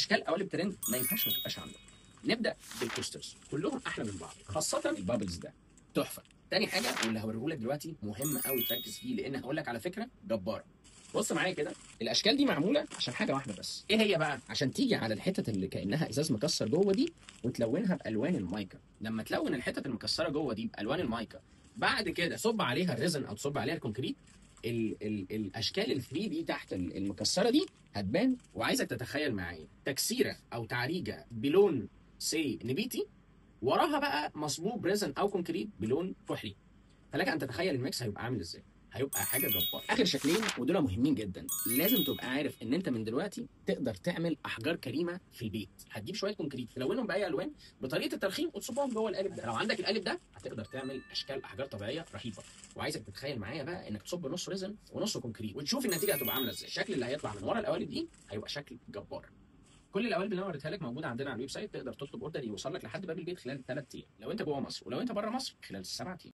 اشكال قوالب ترند ما ينفعش ما تبقاش عندك. نبدا بال coasters، كلهم احلى من بعض، خاصة ال bubbles ده تحفة. تاني حاجة واللي هوريهولك دلوقتي مهم قوي تركز فيه، لان هقول لك على فكرة جبارة. بص معايا كده، الاشكال دي معمولة عشان حاجة واحدة بس، ايه هي بقى؟ عشان تيجي على الحتت اللي كانها ازاز مكسر جوه دي وتلونها بالوان المايكا. لما تلون الحتت المكسره جوه دي بالوان المايكا، بعد كده صب عليها ال resin او تصب عليها ال concrete، ال ال الاشكال ال 3 دي تحت المكسره دي هتبان. وعايزك تتخيل معايا تكسيره او تعريجه بلون سي نبيتي، وراها بقى مصبوب resin او concrete بلون كحلي. فلك ان تتخيل ال mix هيبقى عامل ازاي، هيبقى حاجة جبارة. اخر شكلين ودول مهمين جدا، لازم تبقى عارف ان انت من دلوقتي تقدر تعمل احجار كريمة في البيت. هتجيب شوية concrete تلونهم باي الوان بطريقة الترخيم وتصبهم جوه القالب ده. لو عندك القالب ده هتقدر تعمل اشكال احجار طبيعية رهيبة. وعايزك تتخيل معايا بقى انك تصب نص resin ونص concrete وتشوف النتيجة هتبقى عامله ازاي. الشكل اللي هيطلع من ورا القوالب دي هيبقى شكل جبار. كل القوالب اللي انا وريتها لك موجودة عندنا على ال website، تقدر تطلب order يوصل لك لحد باب البيت خلال 3 ايام لو انت جوه مصر، ولو انت بره مصر خلال 7 ايام.